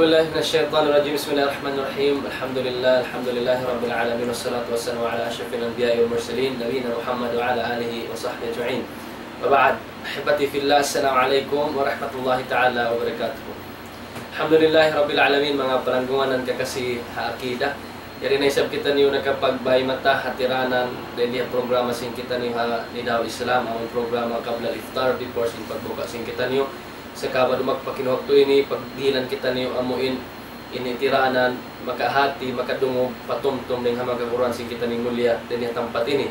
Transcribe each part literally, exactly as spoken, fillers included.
أعوذ بالله من الشيطان الرجيم. بسم الله الرحمن الرحيم. الحمد لله، الحمد لله رب العالمين، والصلاة والسلام على أشرف الأنبياء والمرسلين، نبينا محمد وعلى آله وصحبه أجمعين. وبعد. أحبتي في الله، السلام عليكم ورحمة الله تعالى وبركاته. الحمد لله رب العالمين, manga palanggungan kakasi ha akida. Yari na isab kitaniyu nakapagbaymata ha tiranan dayn ha programa sin kitaniyu ha Nidau Islam, amu in programa Qabla al-Iftar, before sin pagbuka sin kitaniyu. Sagawa' duun pa kinu waktu ini, pagdihilan kitaniyu amu in ini tiranan, makahati, makadungug, patumtum dayn ha manga kaguruhan sin kitaniyu mulia dayn ha tampat ini.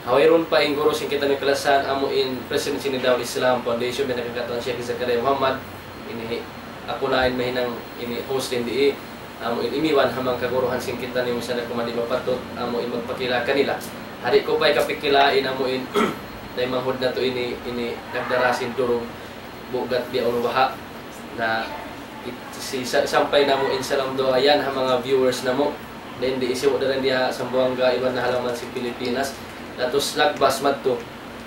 Ha wayruun pa in guru sin kitaniyu kalasahan, amu in President sin Nidau Islam Foundation, biya' na kan katan Sheikh Zakaria Muhammad, ini aku na in mahinang ini host dayn di, amu in imiwan ha manga kaguruhan sin kitaniyu, misan aku man di' mapatut, amu in magpakila kanila. Di' ku pa hikapakila in amu in taymanghud natu' ini, ini nagdara sin durung bugat biya' unu baha'. Na, it-, si-, sa-, sampay namu' in salam duwaa yan ha manga viewers namu'. Dayn di, hisiyu' da dayn di ha Zamboanga iban na halaman sin Pilipinas. Datus lagbas madtu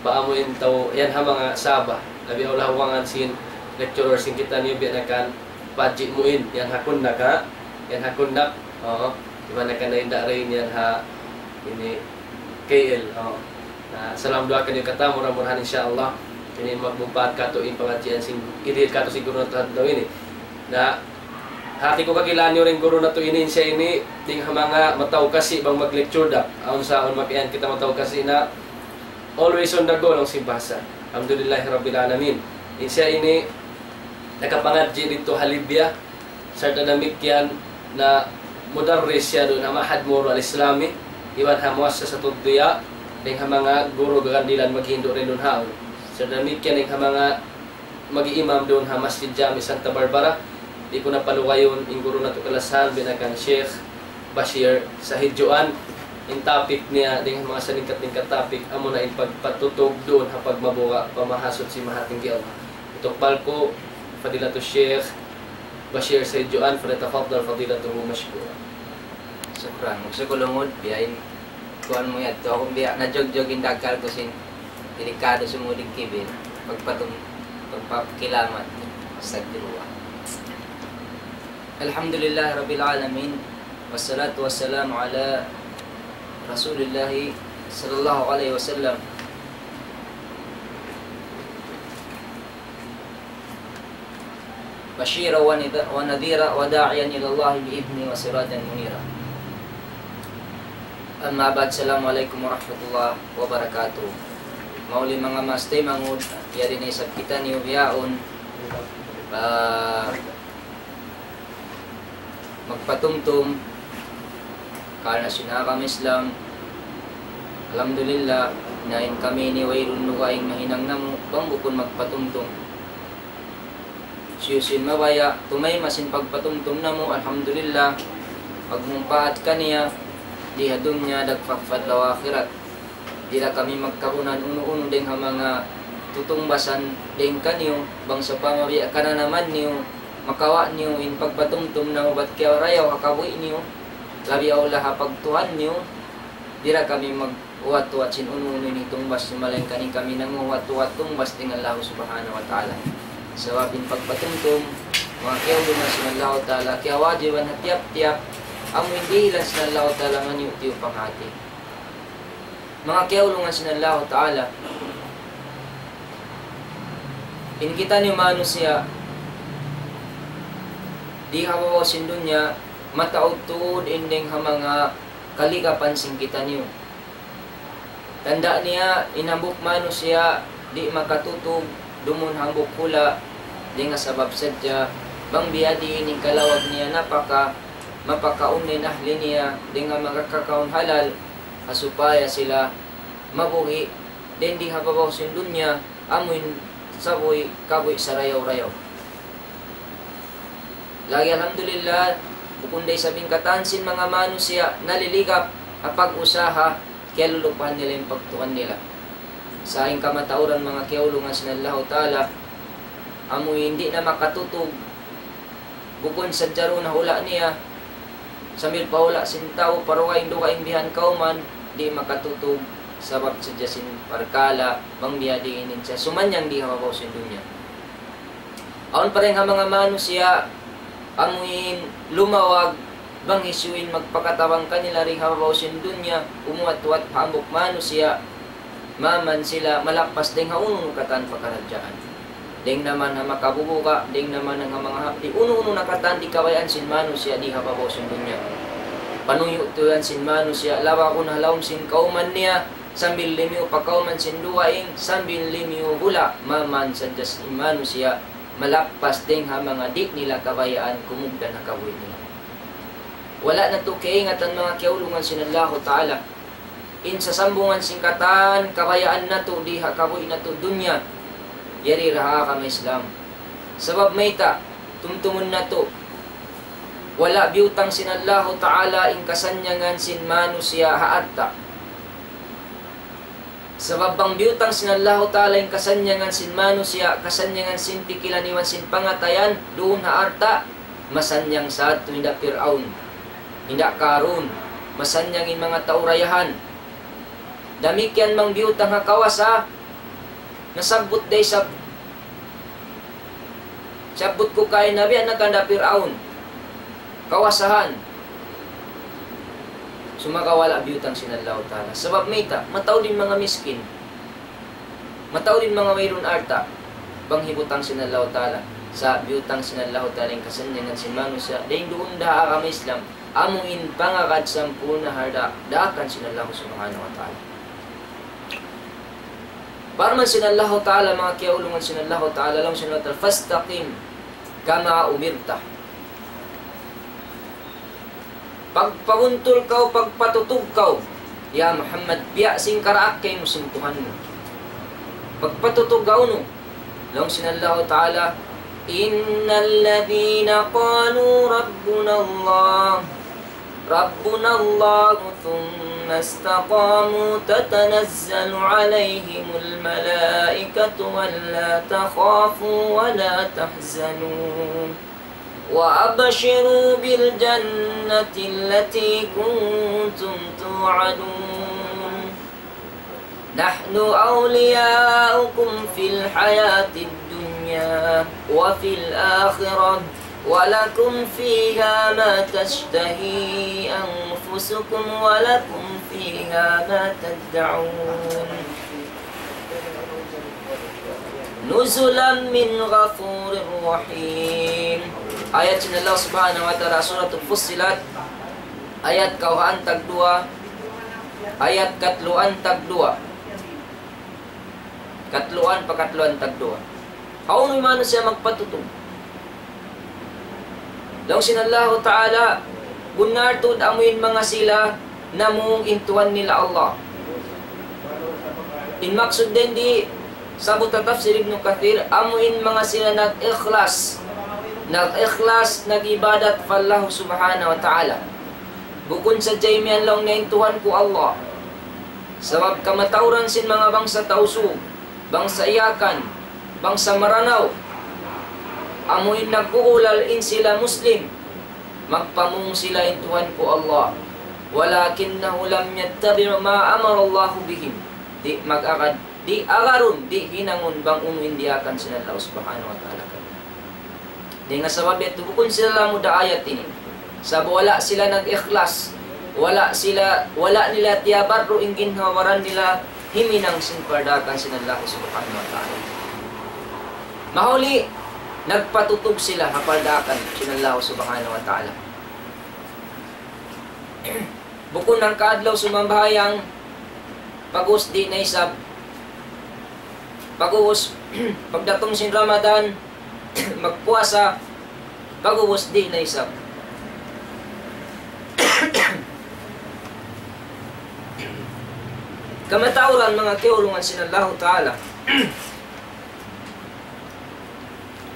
pa amu in tau yan ha manga Sabah. Labi awla ha wangan sin lecturer sin kitaniyu biya' na kan Paji Muin, yan ha Kundak, ha? Yan ha Kundak. Oo. Iban na kan dayn da dayn yan ha ini K L. Oo. Na, salam duwaa kaniyu katan, mura-murahan insya Allah ini magmumpaat katu' in pangadjian sin, idihil katu' sin guru natu' ha adlaw ini. Na, hati ku kakilahan niyu in guru natu' ini, in siya ini dayn ha manga mataud kasi bang mag-lecture da. Awn sa, awn makiyan kita mataud kasi na always on the go laung sin bahasa. Alhamdulillahi Rabbil Alamin. In siya ini nakapangadji' didtu ha Libya, sarta' damikkiyan na mudarris siya duun ha Ma'had Moro Al-Islami, iban ha Muassasatud Diya, dayn ha manga guru gagandilan maghindu' dayn duun haun. Sarta' damikkiyan dayn ha manga mag-iimam duun ha Masjid Jami Santa Barbara. Di' ku na palugayun in guru natu' kalasahan, biya' na kan Sheikh Bashir Sahidjuan, in topic niya, dayn ha manga salingkat-lingkat topic, amuna in pagpatutug duun ha pagmabuga' pamahasut sin Mahatinggi Allah. Itukbal ku Fadilatul Sheikh Bashir Sahidjuan, فليتفضل فضيلته مشكورا. Shukran. Magsukul lungud, biya' in kuwan mu yadtu. Aku biya' najugjug in dakkal ku sin delikado sumūd in kibil. Pagpatum-, pagpakilamat. Astagfirullah. الحمد لله رب العالمين، والصلاة والسلام على رسول الله صلى الله عليه وسلم. بشيرا ونذ-، ونذيرا وداعيا إلى الله بإذنه وسراجا منيرا. أما بعد، السلام عليكم ورحمة الله وبركاته. Mauli manga maas taymanghud, yari na isab kitaniyu bihaun, ah, magpatumtum, karna' sin agama Islam. Alhamdulillah, na in kami ini wayruun dugaing mahinang namu', bang bukun magpatumtum. Hisiyu-siyu in mabaya', tumayma' sin pagpatumtum namu', alhamdulillah, magmumpaat kaniya, di ha dunya, dagpak pa adlaw akhirat. Di' da kami magkagunan unu-unu dayn ha manga tutungbasan dayn kaniyu, bang sawpama biya' kananaman niyu, makawa' niyu in pagpatumtum namu' bat kiyarayaw ha kabuhi' niyu, labi awla ha pagtuhan niyu, di' da kami mag- huwat-huwat sin unu-unu in hitungbas, malayngkan in kami nanghuwat-huwat tungbas dayn Allah Subhanahu wa Ta'ala. Sabab in pagpatumtum, manga kiyaulungan sin Allah Ta'ala, kiyawajiban ha tiyap-tiyap, amu in dihilan sin Allah Ta'ala maniyu'-tiyu' panghati. Manga kiyaulungan sin Allah Ta'ala, in kitaniyu manusiya', di ha babaw sin dunya, mataud tuud in dayn ha manga kaligapan sin kitaniyu. Tanda' niya, in hambuuk manusiya' di' makatutug dumun hambuuk hula', dayn ha sabab sadja, bang biya' diin in kalawag niya napaka, mapakaun in ahli niya, dayn ha manga kakaun halal, ha supaya sila mabuhi', dayn di ha babaw sin dunya, amu in sabuhi', kabuhi' sarayaw-rayaw. Lagi' alhamdulillah, bukun da isab in katan sin manga manusiya' naliligap ha pag-usaha, kiyalulupahan nila in pagtuhan nila. Sa' in kamatauran manga kiyaulungan sin Allahu Ta'ala, amu in di' na makatutug, bukun sadja duun ha hula' niya, sambil pa hula' sin tau, pa dugaing-dugaing bihan kawman, di' makatutug, sabab sadja sin parkala', bang biya' diin in siya, sumanyang di ha babaw sin dunya. Awn pa dayn ha manga manusiya', amuin lumawag, bang hisiyu in magpakatabang kanila di ha babaw sin dunya, umuwat-uwat pa hambuuk manusiya', maman sila malappas dayng ha unu-unu katan pakaradjaan. Dayng na man ha makabubuga', dayng na man ha manga hapdi', unu-unu na katan di' kabayaan sin manusiya' di ha babaw sin dunya. Panuyu'-tuyuan sin manusiya', labagun ha lawm sin kawman niya, sambil limiyu pa kawman sin dugaing, sambil limiyu hula', maman sadja sin manusiya', malappas dayng ha manga di' nila kabayaan kumugdan ha kabuhi' nila. Wala' natu' kaingatan manga kiyaulungan sin Allahu Ta'ala. In sasambungan sin katan kabayaan natu' di ha kabuhi' natu' dunya, yari ra ha agama Islam. Sabab mayta', tumtumun natu', wala' biyutang sin Allahu Ta'ala in kasannyangan sin manusiya' ha alta'. Sabab bang biyutang sin Allahu Ta'ala in kasannyangan sin manusiya', kasannyangan sin pikilan iban sin pangatayan, duun ha alta', masannyang sadtu hinda Pir'aun, hinda Karun, masannyang in manga tau dayahan. Damikkiyan bang biyutang ha kawasa, nasabbut da isab, sabbut ku kaina biya' na kan da Pir'aun, kawasahan. Sumagawa' wala' biyutang sin Allahu Ta'ala. Sabab mayta', mataud in manga miskin. Mataud in manga wayruun alta'. Bang hibutang sin Allahu Ta'ala. Sa' biyutang sin Allahu Ta'ala in kasannyangan sin manusiya'. Dayng duun da ha agama Islam. Amu in pangagad sampurna' ha da-, daakan sin Allahu Subhanahu wa Ta'ala. Parman sin Allahu Ta'ala, manga kiyaulungan sin Allahu Ta'ala, laung sin Allahu Ta'ala, فاستقم كما أمرت. Pagpabuntul kaw, pagpatutug kaw, ya Muhammad, biya' sin karaak kaymu sin Tuhan mu. Pagpatutug kaw nu, laung sin Allahu Ta'ala, إن الذين قالوا ربنا الله ربنا الله ثم استقاموا تتنزل عليهم الملائكة ألا تخافوا ولا تحزنوا وأبشروا بالجنة التي كنتم توعدون. نحن أولياؤكم في الحياة الدنيا وفي الآخرة ولكم فيها ما تشتهي أنفسكم ولكم فيها ما تدعون. نزلا من غفور رحيم. Ayat sin Allah Subhanahu wa Ta'ala, Suratul Fussilat, ayat kawhaan tagduwa, ayat katluan tagduwa. Katluan pa katluan tagduwa. Hawnu in manusiya' magpatutug? Laung sin Allahu Ta'ala, bunnal tuud amu in manga sila namung in Tuhan nila Allah. In maksud dayn di, sabbut ha tafsir Ibnu Kathir, amu in manga sila nag-ikhlas, nag-ikhlas, nag-ibadat pa Allah Subhanahu wa Ta'ala. Bukun sadja imiyan laung niya in Tuhan ku Allah. Sabab kamatauran sin manga bangsa Tausug, bangsa Yakan, bangsa Maranaw, amu in nag-uulal in sila Muslim, magpamung sila in Tuhan ku Allah. ولكنه لم يتبع ما أمر الله به. Di' mag-agad, di' agarun, di' hinangun bang unu in diyaakan sin Allah Subhanahu wa Ta'ala. Dayn ha sabab yadtu bukun sila lamud ha ayat ini. Sabab wala' sila nag-ikhlas. Wala' sila, wala' nila tiyabarru' in ginhawa-baran nila himinang sin pardaakan sin Allah Subhanahu wa Ta'ala. Mahuli, nagpatutug sila ha pardaakan sin Allah Subhanahu wa Ta'ala. Bukun hangkaadlaw sumambahayang, pag'ubus di' na isab. Pag'ubus, pagdatung sin Ramadan, magpuasa, pag'ubus di' na isab. Kamatauran, manga kiyaulungan sin Allahu Ta'ala.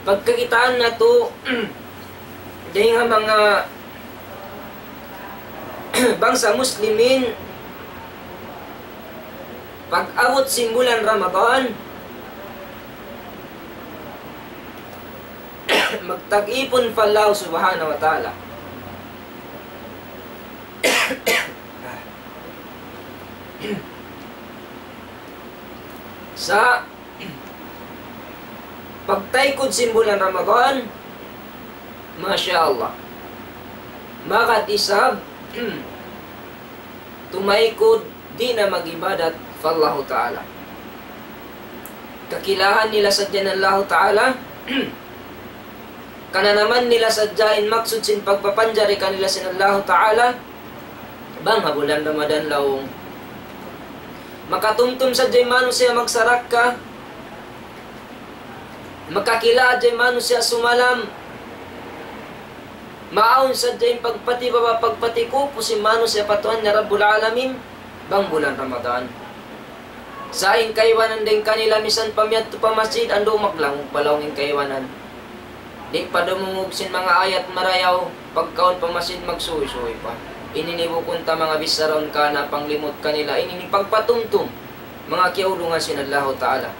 Pagkakitaan natu', dayn ha manga bangsa Muslimin, pag-abut sin bulan Ramadan, magtag-ipun pa Allah Subhanahu wa Ta'ala. Sa' pagtaykud sin bulan Ramadan, Masha Allah. Magad isab, tumaykud, di' na mag-ibadat pa Allahu Ta'ala. Kakilahan nila sadja in Allahu Ta'ala, kananaman nila sadja in maksud sin pagpapanjari kanila sin Allahu Ta'ala, bang ha bulan Ramadan laung. Makatumtum sadja in manusiya' magsarakka, makakila' sadja in manusiya' sumalam, maawn sadja in pagpatibaba, pagpatikupu sin manusiya' pa Tuhan niya Rabbul Alamin, bang bulan Ramadan. Sa' in kaibanan dayn kanila misan pa miyadtu pa masjid, andu' maglangug pa laung in kaibanan. Di' pa dumungug sin manga ayat marayaw, pagkaun pa masjid magsuysuy pa. Ini in bukun ta manga bichara un kana panglimut kanila, ini in pagpatumtum, manga kiyaulungan sin Allahu Ta'ala.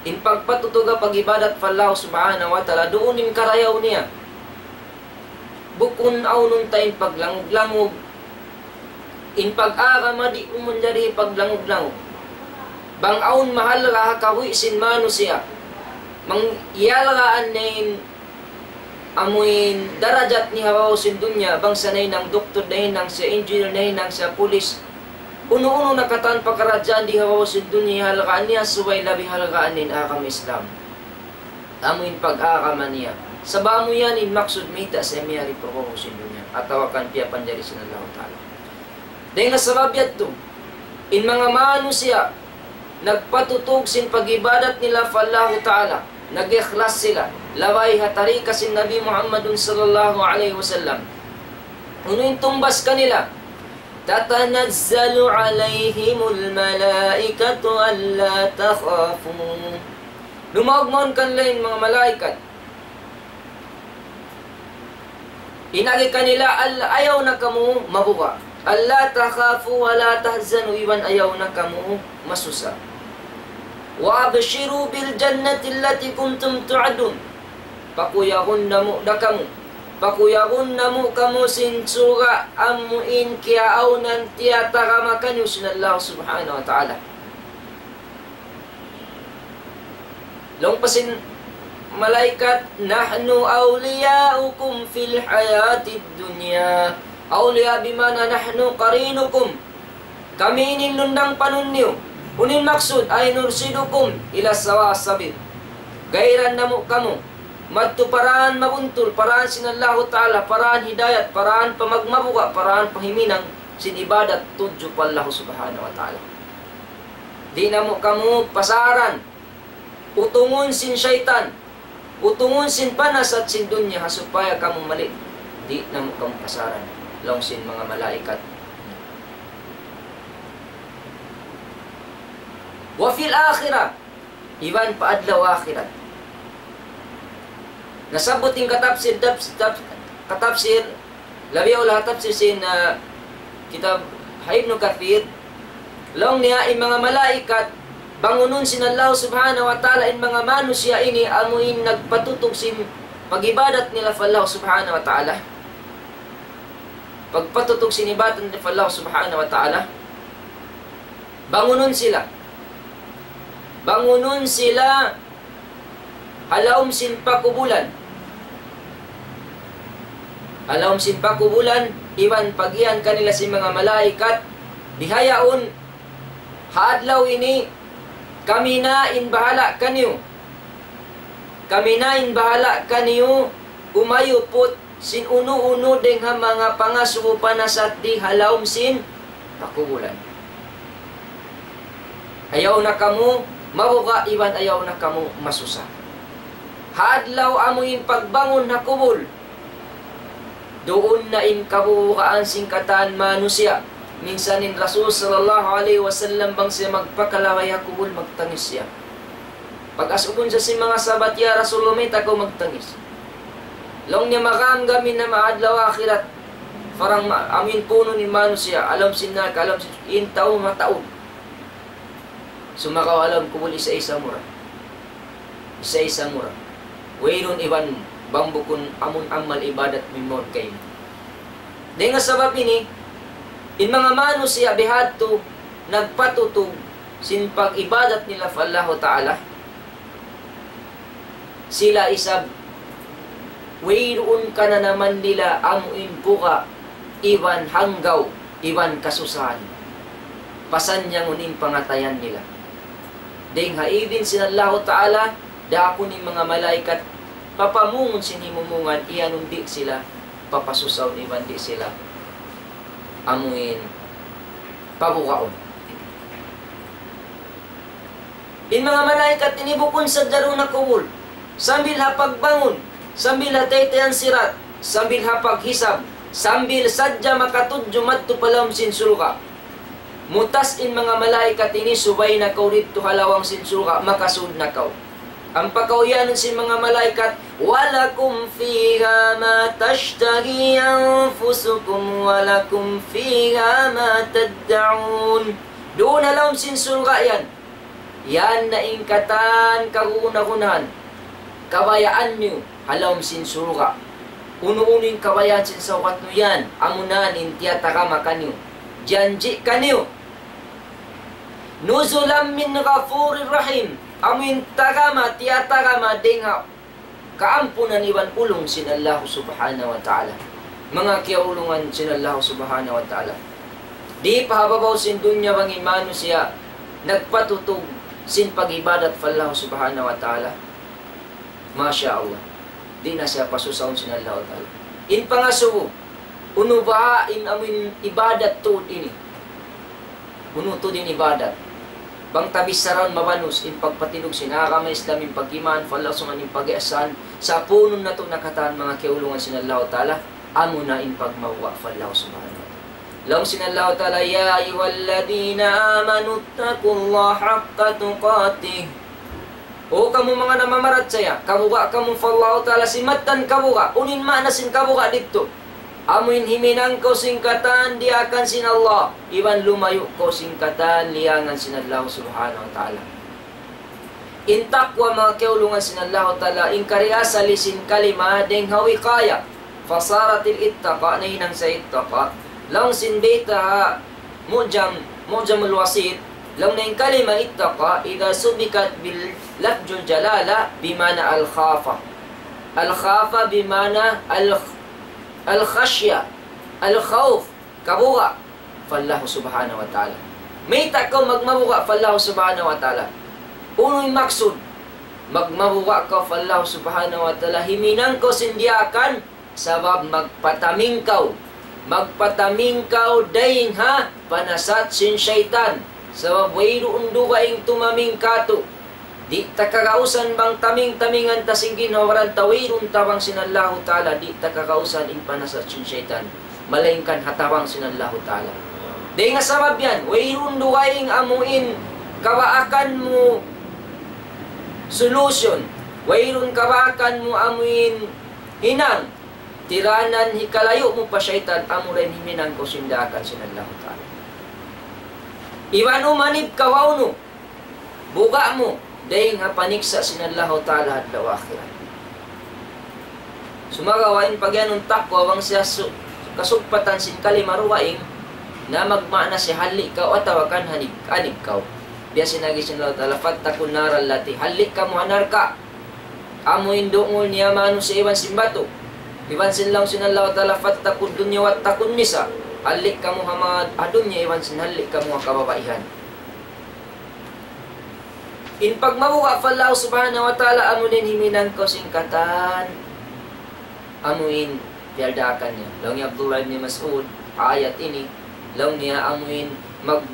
In pagpatutug ha pag-ibadat pa Allah Subhanahu wa Ta'ala, duun in karayaw niya. Bukun awnun ta in paglangug-langug, in pag-agama di' manjari paglangug-langug. Bang awn mahalga' ha kabuhi' sin manusiya', bang iyalgaan niya in amuin darajat niya ha babaw sin dunya, bang sa nahinang doktor, nahinang siya engineer, nahinang siya pulis. Unu-unu na katan pakaradjaan di ha babaw sin dunya, halgaan niya, subay labi halgaan niya in agama Islam. Amuin pag-agama niya. Sabab amu yan in maksud mayta' siya miyari pa babaw sin dunya, atawa kan piyapanjari sin Allahu Ta'ala. Dayn ha sabab yadtu, in manga manusiya', nagpatutug sin pag-ibadat nila pa Allahu Ta'ala, nag-ikhlas sila, labay ha tarika sin Nabi Muhammadun sallallahu alayhi wasallam. Unu in tungbas kanila? تتنزل عليهم الملائكة ألا تخافوا. Dumaug mawn kanila in manga malaikat. In agi kanila, al-, ayaw na kamu mabuga'. ألا تخافوا ولا تحزنوا, iban ayaw na kamu masusa. وأبشروا بالجنة التي كنتم توعدون. Pakuyagun namu' da kamu. Pakuyagun namu' kamu sin surga' amu in kiyaawnan tiyatagama kaniyu sin Allah Subhanahu wa Ta'ala. Laung pa sin malaikat, نحن أولياؤكم في الحياة الدنيا. أولياء بمعنى نحن قرينكم. Kami ini in lundang panun niyu. Unu in maksud, أي نرشدكم إلى سواء السبيل. Gairan namu' kamu madtu pa dān mabuntul, pa dān sin Allahu Ta'ala, pa dān hidayat, pa dān pamagmabuga', pa dān pahiminang sin ibadat tudju pa Allah Subhanahu wa Ta'ala. Di' namu' kamu pasaran utungun sin saytan, utungun sin panasat sin dunya ha supaya kamu mali'. Di' namu' kamu pasaran, laung sin manga malaikat. وفي الآخرة, iban pa adlaw akhirat. Nasabbut in katapsir, taps-, taps-, katapsir, labi awla tafsir sin, ah, kitab ha Ibnu Kathir, laung niya in manga malaikat, bangunun sin Allah Subhanahu wa Ta'ala in manga manusiya' ini amu in nagpatutug sin pag-ibadat nila pa Allah Subhanahu wa Ta'ala. Pagpatutug sin ibadat nila pa Allah Subhanahu wa Ta'ala. Bangunun sila. Bangunun sila ha lawm sin pakubulan. Ha lawm sin pakubulan, iban pag-iyan kanila sin manga malaikat, bihaun, ha adlaw ini, kami na in bahala' kaniyu. Kami na in bahala' kaniyu, umayuput sin unu-unu dayn ha manga pangasubu panasat di ha lawm sin pakubulan. Ayaw na kamu mabuga' iban ayaw na kamu masusa. Ha adlaw amu in pagbangun ha kubul, duun na in kabubugaan sin katan manusiya'. Minsan in Rasul sallallahu alayhi wasallam bang siya magpakalaway ha kubul, magtangis siya. Pag-asubuhun siya sin manga sahabat, "Ya Rasulullah, mayta' kaw magtangis?" Laung niya, "Magamgam in ha adlaw akhirat, parang ma-, amu in punun in manusiya', ha lawm sin narka', ha lawm sin, in tau mataud. Sumagawa' ha lawm kubul isa-isa mu ra. Isa-isa mu ra. Wayruun iban bang bukun amun amal ibadat mu in mawn kaymu." Dayn ha sabab ini, in manga manusiya' bihadtu nagpatutug sin pag-ibadat nila pa Allahu Ta'ala, sila isab Wayruun kananaman nila amu in buga' iban hanggaw iban kasusahan. Pasanyangun in pangatayan nila. Dayng ha idin sin Allahu Ta'ala, daakun in manga malaikat, papamungun sin himumungan, iyanun di' sila papasusaun iban di' sila amuin pabugaun. In manga malaikat ini bukun sadja duun ha kubul, sambil ha pagbangun, sambil ha taytayan sirat, sambil ha paghisab, sambil sadja makatudju madtu pa lawm sin surga'. Mutas in manga malaikat ini, subay na kaw didtu ha lawang sin surga', makasud na kaw. Ampa kaw iyanun sin manga malaikat, ولكم فيها ما تشتهي أنفسكم ولكم فيها ما تدعون. Duun ha lawm sin surga' yan. Yan na in katan kagunagunahan, kabayaan niyu ha lawm sin surga'. Unu-unu in kabayaan sin sawkat niyu yan, amuna in tiyatagama kaniyu. Janji' kaniyu. نزلا من غفور رحيم. Amu in tagama, tiyatagama dayng ha kaampunan iban ulung sin Allah Subhanahu wa Ta'ala. Manga kiyaulungan sin Allah Subhanahu wa Ta'ala. Di' pa ha babaw sin dunya bang in manusiya' nagpatutug sin pag-ibadat pa Allah Subhanahu wa Ta'ala. Masha Allah. Di' na siya pasusaun sin Allah Ta'ala. In pangasubu, unu baha' in amuin ibadat tuud ini? Unu tuud in ibadat? Bang ta bissaraun mabanus in pagpatindug sin agama Islam, in pag-iman pa Allah Subhanahu, in pag-ihsan, sapunun natu' na katan manga kiyaulungan sin Allah Ta'ala, amuna in pagmabuga' pa Allah Subhanahu wa Ta'ala. Laung sin Allah Ta'ala, يا أيها الذين آمنوا اتقوا الله حق تقاته. O kamu manga namamarachaya, kabuga' kamu pa Allah Ta'ala sin mattan kabuga'. Unu in maana sin kabuga' didtu? Amu in himinang kaw sin katan diyaakan sin Allah, iban lumayu' kaw sin katan liyangan sin Allah Subhanahu wa Ta'ala. In taqwa, manga kiyaulungan sin Allah Ta'ala, in kari asali sin kalima dayng ha wiqaya, فصارت الاتقاء, nahinang sa ittaqa. Laung sin bayta' ha Mu'jam, Mu'jamul Wasit, laung niya in kalima ittaqa, إذا سبقت بلفظ الجلالة بمعنى الخاف. الخاف بمعنى ال-, الخشية، الخوف, kabuga' pa Allah Subhanahu wa Ta'ala. Mayta' kaw magmabuga' pa Allah Subhanahu wa Ta'ala? Unu in maksud? Magmabuga' kaw pa Allah Subhanahu wa Ta'ala, himinang kaw sin diyaakan, sabab magpataming kaw. Magpataming kaw dayng ha panasat sin saytan. Sabab wayruun dugaing tumaming kātu'. Di' ta kagausan bang taming-tamingan ta sin ginhawa-baran ta, wayruun tabang sin Allahu Ta'ala, di' ta kagausan in panasat sin saytan. Malaingkan ha tabang sin Allahu Ta'ala. Dayng ha sabab yan, wayruun dugaing amuin kabaakan mu solution. Wayruun kabaakan mu amuin hinang tiranan hikalayu' mu pa saytan, amura in himinang kaw sin daakan sin Allahu Ta'ala. Iban umanib kaw ha unu, buga' mu dayng ha paniksa' sin Allahu Ta'ala ha adlaw akhirat. Sumagawa' in pagiyanun taqwa, bang siya su-, kasugpatan sin kalima dugaing, na magmaana siya halli' kaw atawa kan hanib-, anib kaw. Biya' sin agi sin Allahu Ta'ala, فاتقوا النار التي, halli' kamu ha narka'. Amu in dungul niya manusiya' iban sin batu. Iban sin laung sin Allahu Ta'ala, فاتقوا الدنيا واتقوا النساء. Halli' kamu ha manga, ha dunya iban sin halli' kamu ha kababaihan. In pagmabuga' pa Allah Subhanahu wa Ta'ala, amu in himinang kaw sin katan amu in piyaldaakan niya. Laung hi Abdullah ibn Mas'ud, ayat ini, laung niya amu in mag-,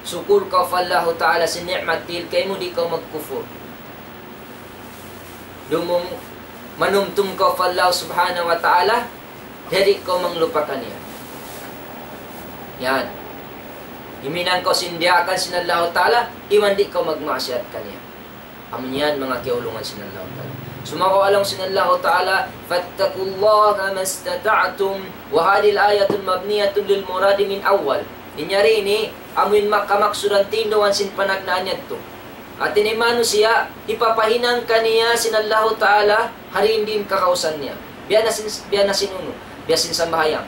sukul kaw pa Allahu Ta'ala sin ni'mat dihil kaymu, di' kaw magkufur. Dumung manumtum kaw pa Allah Subhanahu wa Ta'ala, di' kaw manglupa kaniya. Yan. Himinang kaw sin diyaakan sin Allahu Ta'ala, iban di' kaw magmaksiyat kaniya. Amu yan manga kiyaulungan sin Allahu Ta'ala. Sumagawa' laung sin Allahu Ta'ala, فاتقوا الله ما استطعتم. وهذه الآية مبنية للمراد من أول. In yari ini, amu in makamaksuran tindungan sin panagnaan yadtu. Hati niya in manusiya', hipapahinang kaniya sin Allahu Ta'ala, ha dihil kagausan niya. Biya' na sin, biya' na sin unu, biya' sin sambahayang.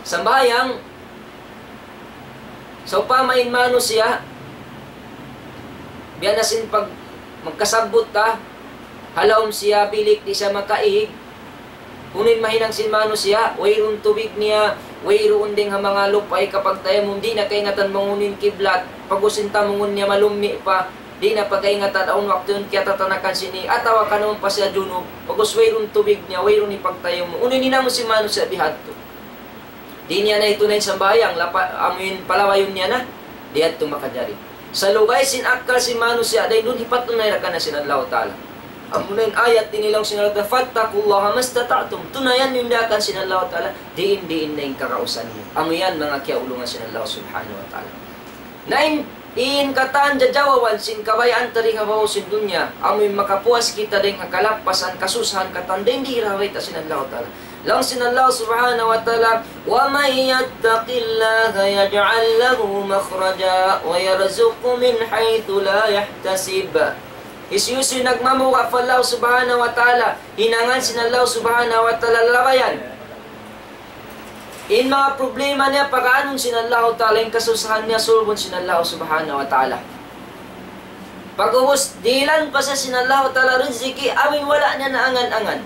Sambahayang, sawpama in manusiya', biya' na sin pag-, magkasabbut ta, ha lawm siya bilik di' siya makaihig, Unu in mahinang sin manusiya', wayruun tubig niya, wayruun dayng ha manga lupa' hikapagtayamum, di' na kaingatan bang unu in kiblat, pag-ubus in tamungun niya malummi' pa, di' na pagkaingatan awn waktu yan kiyatatanakan sin hi, atawa kanaun pa siya junub, pag-ubus wayruun tubig niya, wayruun hipagtayamum. Unu in hinangun sin manusiya' bihadtu? Di' niya na hitunay in sambahayang, lapa-, amu in palawayun niya na, di' yadtu makajari. Sa' lugay sin akkal sin manusiya', dayn duun hipatunay da kaniya sin Allahu Ta'ala. Amuna in ayat ini laung sin Allahu Ta'ala, فاتقوا الله ما استطعتم. Tunayan niyu in daakan sin Allahu Ta'ala, diin-diin na in kakausan niyu. Amu yan, manga kiyaulungan sin Allah Subhanahu wa Ta'ala. Na in, in katan jajawaban sin kabayaan ta dayn ha babaw sin dunya, amu in makapuas kita dayn ha kalappasan, kasusahan, katan dayn di hiraray ta sin Allahu Ta'ala. Laung sin Allah Subhanahu wa Ta'ala, ومن يتق الله يجعل له مخرجا ويرزقه من حيث لا يحتسب. Hisiyu-siyu in nagmabuga' pa Allah Subhanahu wa Ta'ala, hinangan sin Allah Subhanahu wa Ta'ala labayan in manga problema niya, pag'aanun sin Allahu Ta'ala, in kasusahan niya, sulbun sin Allah Subhanahu wa Ta'ala. Pag'ubus, dihilan pa siya sin Allahu Ta'ala rijiki', amu in wala' niya naangan-angan.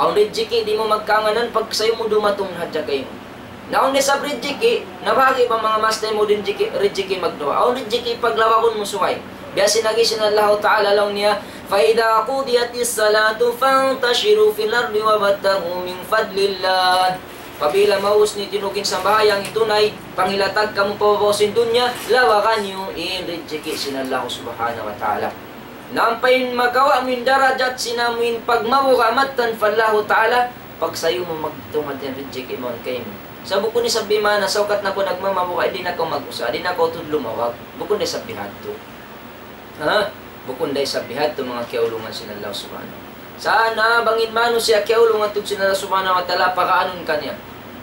Awn rijiki' di' mu magkaanganan, pagsayu mu dumatung na hadja kaymu. Na awn da isab rijiki', nabahagi' ba manga maas taymanghud rijiki', rijiki' magduwa. Awn rijiki' paglawakun mu subay. Biya' sin agi sin Allahu Ta'ala laung niya, فإذا قضيت الصلاة فانتشروا في الأرض وابتغوا من فضل الله. Apabila maubus niyu in sambahayang hitunay, panghilatag kamu pa babaw sin dunya, lawagan niyu in rijiki' sin Allah Subhanahu wa Ta'ala. Na ampa in makawa' mu in darajat sin amu in pagmabuga' mattan pa Allahu Ta'ala, pagsayu mu magtungud in rijiki' mawn kaymu. Sa' bukun isab bimana, saukat na kaw nagmamabuga', di' na kaw mag-usaha, di' na kaw tuud lumawag. Bukun da isab bihadtu. Ha? Bukun da isab bihadtu, manga kiyaulungan sin Allah Subhanahu. Sa' na bang in manusiya' kiyaulungan tuud sin Allah Subhanahu wa Ta'ala, pag'aanun kaniya.